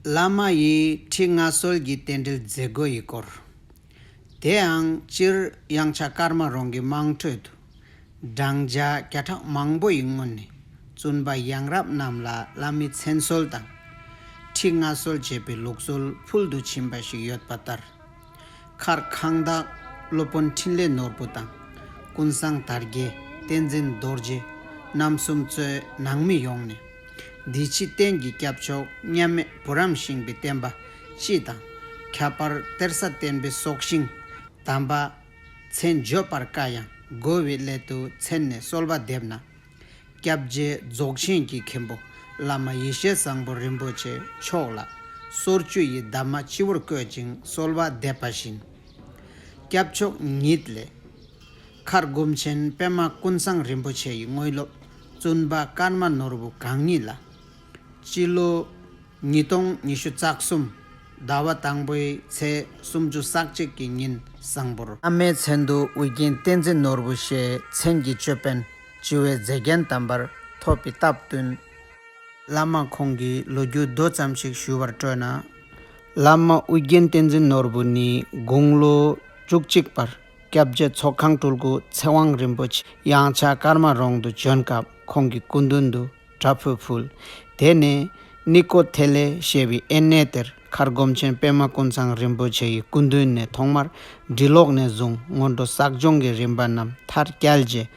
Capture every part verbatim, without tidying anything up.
བླ་མ་ཡི་ཁྲི་མངའ་གསོལ་གྱི་རྟེན་འབྲེལ་མཛད་སྒོ་ཡི་སྐོར། དེའང་སྤྱིར་དབྱངས་འཆར་ཀརྨ་རོང་གི་དམངས་ཁྲོད་དུ། བགྲང་བྱ་བརྒྱ་ཕྲག་མང་པོ་ཡི་སྔོན་ནས་བཙུན་པ་ཡང་རབས་རྣམས་ལ་བླ་མའི་མཚན་གསོལ་དང་། ཁྲི་མངའ་གསོལ་བྱེད་པའི་ལུགས་སྲོལ་ཕུལ་དུ་ཕྱིན་པ་ཞིག་ཡོད་པ་ལྟར། མཁར་ཁང་བདག་སློབ་དཔོན་འཕྲིན་ལས་ནོར་བུ་དང་། ཀུན་བཟང་དར་རྒྱས། བསྟན་འཛིན་རྡོ་རྗེ། རྣམ་གསུམ་གཙོས་ནང་མི་ཡོངས་ནས། འདི་ཕྱི་གཏན་གྱི་སྐྱབས་མཆོག་མཉམ་མེད་བུ་རམ་ཤིང་པའི་བསྟན་པ་སྤྱི་དང་། ཁྱད་པར་གཏེར་གསར་བསྟན་པའི་སྲོག་ཤིང་དམ་པ། མཚན་བརྗོད་པར་དཀའ་ཡང་དགོས་པའི་སླད་དུ་མཚན་ནས་གསོལ་བ་འདེབས་ན། སྐྱབས་རྗེ་རྫོགས་ཆེན་གྱི་མཁན་པོ་བླ་མ་ཡེ་ཤེས་བཟང་པོ་རིན་པོ་ཆེ་མཆོག་ལ་སོར་བཅུ་ཡི་གདམས་ངག་སྤྱི་བོར་བཀོད་ཅིང་གསོལ་བ་འདེབས་པ་བཞིན། སྐྱབས་མཆོག་ཉིད་ལས། མཁར་སྒོམ་ཆེན་པད་མ་ཀུན་བཟང་རིན་པོ་ཆེ་ཡི་དངོས་སློབ་བཙུན་པ་ཀརྨ་ནོར་བུ་གང་ཉིད་ལ། སྤྱི་ལོ་ཉིས་སྟོང་ཉི་ཤུ་རྩ་གསུམ་ཟླ་བ་དང་པོའི་ཚེས་སུམ་ཅུ་རྩ་གཅིག་གི་ཉིན་བཟང་པོར། བླ་མའི་མཚན་དུ་ཨོ་རྒྱན་བསྟན་འཛིན་ནོར་བུ་ཞེས་མཚན་གྱི་ཅོད་པན་བྱི་བའི་མཛེས་རྒྱན་དམ་པར་ཐོབ་པའི་སྟབས་བསྟུན། བླ་མ་ཁོང་གི་ལོ་རྒྱུས་མདོ་ཙམ་ཞིག་ཞུ་བར་སྤྲོ་ན། བླ་མ་ཨོ་རྒྱན་བསྟན་འཛིན་ནོར་བུ་ནི་དགུང་ལོ་བཅུ་གཅིག་པར་སྐྱབས་རྗེ་ཚོགས་ཁང་སྤྲུལ་སྐུ་ཚེ་དབང་རིན་པོ་ཆེ་དབྱངས་འཆར་ཀརྨ་རོང་དུ་བྱོན་སྐབས་ཁོང་གི་སྐུ་མདུན་དུ་གྲྭ་ཕུད་ཕུལ། དེ་ནས་ནི་ཀོ་ཐེ་ལེ་ཞེས་པའི་དབེན་གནས་དེར་མཁར་སྒོམ་ཆེན་པད་མ་ཀུན་བཟང་རིན་པོ་ཆེ་ཡི་སྐུ་མདུན་ནས་ཐོག་མར་འབྲི་ཀློག་ནས་བཟུང་སྔོན་འགྲོ་བསགས་སྦྱོང་གི་རིམ་པ་རྣམས་མཐར་བསྐྱལ་རྗེས།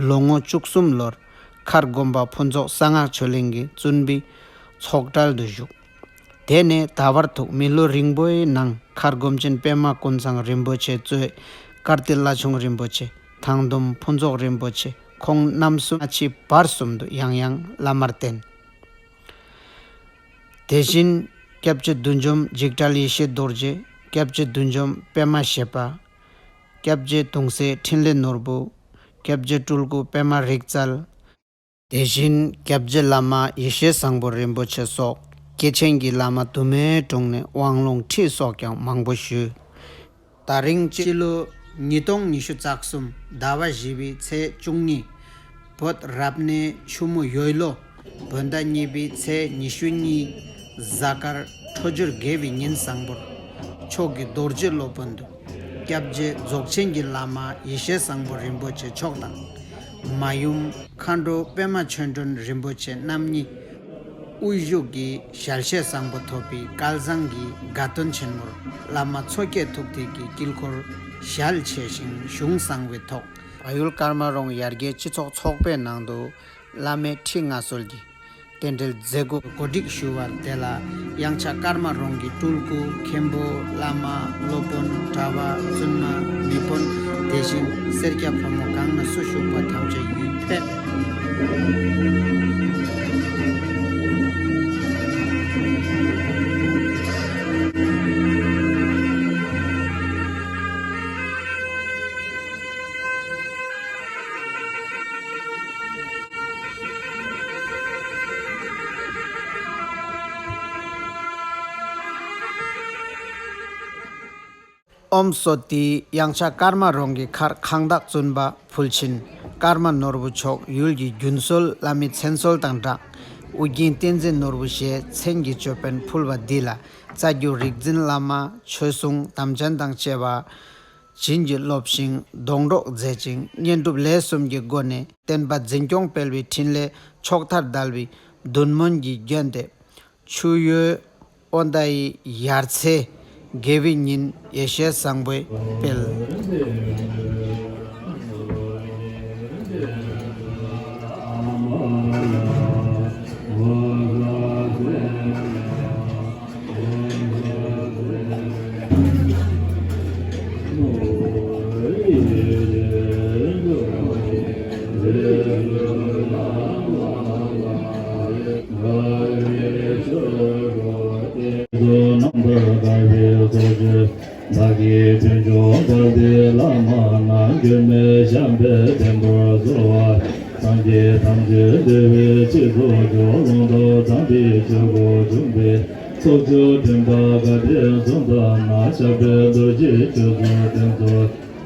ལོ་ངོ་བཅུ་གསུམ་ལོར་མཁར་དགོན་པ་ཕུན་ཚོགས་གསང་སྔགས་ཆོས་གླིང་གི་བཙུན་པའི་ཚོགས་གྲལ་དུ་ཞུགས། དེ་ནས་ད་བར་དུ་མི་ལོ་རིང་པོའི་ནང་མཁར་སྒོམ་ཆེན་པད་མ་ཀུན་བཟང་རིན་པོ་ཆེ་གཙོས་ཀར་ཏི་བླ་ཆུང་རིན་པོ་ཆེ། ཐང་སྡོམ་ཕུན་ཚོགས་རིན་པོ་ཆེ་ཁོང་རྣམ་གསུམ་སྔ་ཕྱི་བར་གསུམ་དུ་ཡང་ཡང་བླ་མར་བསྟེན། དེ་བཞིན་སྐྱབས་རྗེ་བདུད་འཇོམས་འཇིགས་བྲལ་ཡེ་ཤེས་རྡོ་རྗེ། སྐྱབས་རྗེ་བདུད་འཇོམས་པད་མ་བཞད་པ། སྐྱབས་རྗེ་གདུང་སྲས་འཕྲིན་ལས་ནོར་བུ། སྐྱབས་རྗེ་སྤྲུལ་སྐུ་པད་མ་རིག་རྩལ། དེ་བཞིན་སྐྱབས་རྗེ་བླ་མ་ཡེ་ཤེས་བཟང་པོ་རིན་པོ་ཆེ་སོགས་སྐྱེས་ཆེན་གྱི་བླ་མ་དུ་མའི་དྲུང་ནས་དབང་ལུང་ཁྲིད་སོགས་ཀྱང་མང་པོ་ཞུས། ད་རིང་སྤྱི་ལོ་ཉིས་སྟོང་ཉི་ཤུ་རྩ་གསུམ་ཟླ་བ་བཞི་པའི་ཚེས་བཅུ་གཉིས། བོད་རབ་གནས་ཆུ་མོ་ཡོས་ལོ་བོད་ཟླ་གཉིས་པའི་ཚེས་ཉི་ཤུ་གཉིས། གཟའ་སྐར་འཕྲོད་སྦྱོར་དགེ་བའི་ཉིན་བཟང་པོར། མཆོག་གི་རྡོ་རྗེ་སློབ་དཔོན་དུ། སྐྱབས་རྗེ་རྫོགས་ཆེན་གྱི་བླ་མ་ཡེ་ཤེས་བཟང་པོ་རིན་པོ་ཆེ་མཆོག་དང་། མ་ཡུམ་མཁའ་འགྲོ་པད་མ་ཆོས་སྒྲོན་རིན་པོ་ཆེ་རྣམ་གཉིས། དབུ་བཞུགས་ཀྱིས་ཞལ་བཞེས་བཟང་པོ་ཐོབ་པའི་སྐལ་བཟང་གི་དགའ་སྟོན་ཆེན་མོར་བླ་མ་མཚོ་སྐྱེས་ཐུགས་ཐིག་གི་དཀྱིལ་འཁོར་ཞལ་ཕྱེ་ཞིང་གཞུང་གསང་བའི་ཐོག་བལ་ཡུལ་ཀརྨ་རོང་ཡར་རྒྱས་སྤྱི་ཚོགས་ཚོགས་པའི་ནང་དུ་བླ་མའི་ཁྲི་མངའ་གསོལ་གྱི་རྟེན་འབྲེལ་མཛད་སྒོ་གོ་སྒྲིག་ཞུ་བ་དེ་ལ་དབྱངས་འཆར་ཀརྨ་རོང་གི་སྤྲུལ་སྐུ་མཁན་པོ་བླ་མ་སློབ་དཔོན་གྲྭ་པ་བཙུན་མ་མི་དཔོན་དེ་བཞིན་སེར་སྐྱ་ཕོ་མོ་གང་ན་སུ་བཞུགས་པ་ཐམས་ཅད་ཡུལ་ཕེབས། ཨོཾ་སྭསྟི། དབྱངས་འཆར་ཀརྨ་རོང་གི་མཁར་ཁང་བདག་བཙུན་པ་ཕུལ་ཆེན་ཀརྨ་ནོར་བུ་མཆོག་ཡུལ་གྱི་རྒྱུན་སྲོལ་བླ་མའི་མཚན་གསོལ་དང་སྦྲགས། ཨོ་རྒྱན་བསྟན་འཛིན་ནོར་བུ་ཞེས་མཚན་གྱི་ཅོད་པན་ཕུལ་བ་འདི་ལ་རྩ་བརྒྱུད་རིག་འཛིན་བླ་མ་ཆོས་སྲུང་དམ་ཅན་དང་བཅས་པ། བྱིན་གྱིས་རློབས་ཤིང་སྡོང་གྲོགས་མཛད་ཅིང་བསྙེན་སྒྲུབ་ལས་གསུམ་གྱི་སྒོ་ནས་བསྟན་པ་འཛིན་སྐྱོང་སྤེལ་བའི་འཕྲིན་ལས་ཕྱོགས་མཐར་བརྡལ་བའི་བདུད་སྨོན་གྱི་རྒྱན་ཏེ། ཆུ་ཡོས་དབོ་ཟླ་ཡི་ཡར་ཚེས་དགེ་བའི་ཉིན་ཡེ་ཤེས་བཟང་པོས་སྤེལ། བདག་གི་དོན་མཆོག་དཔལ་ལྡན་བླ་མ་རྣམས། འགྱུར་མེད་བྱམས་པས་བརྟན་པར་གསོལ་བ། སངས་རྒྱས་ཐམས་ཅད་བདེ་བའི་ཆེད་དུ་སྐྱོབ། ལུང་དང་འཚམས་པའི་ཆོས་སྒོ་འབྱུང་བའི། ཚོགས་མཆོག་ཐེམས་དང་བཀའ་དྲིན་གསུམ་ལྡན་ན། ཞབས་པད་རྡོ་རྗེའི་སྤྱི་གཙུག་བརྟན་དུ་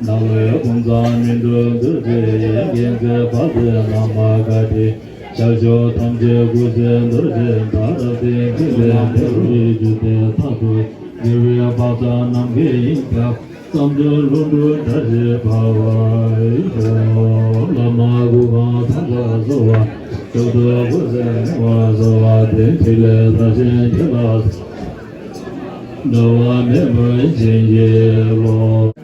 གནང་བའི་ཕུན་ཚོགས་མི་འདོར་རྡོ་རྗེ་ཡི། མཁྱེན་བརྩེ་དཔལ་ལྡན་བླ་མ་བཀའ་དྲིན། ཤར་ཕྱོགས་ཐམས་ཅད་སྐུ་ཚེ་རྡོ་རྗེ་འདར་ཏིང་གི་ལས་འདས་རུ་ཡི་རྒྱུ་དེ་མཐའ་དུ་དགེ་བའི་བག་ཆགས་ནམ་མཁའི་དབྱིངས་ཀྱང་བསམ་དོན་ལྷུན་གྲུབ་འདྲ་ཞིག་འབར་བར་ཤོག་བླ་མ་སྐུ་ཁམས་ཐམས་ཅད་གསོལ་བ་མཆོག་ཏུ་སྐུ་ཚེ་རིང་བར་གསོལ་བ་འདེབས། ཕྲིན་ལས་མཐར་ཕྱིན་ཁྱེད་ལ་འབྲལ་བ་མེད་པར་བྱིན་གྱིས་རློབས།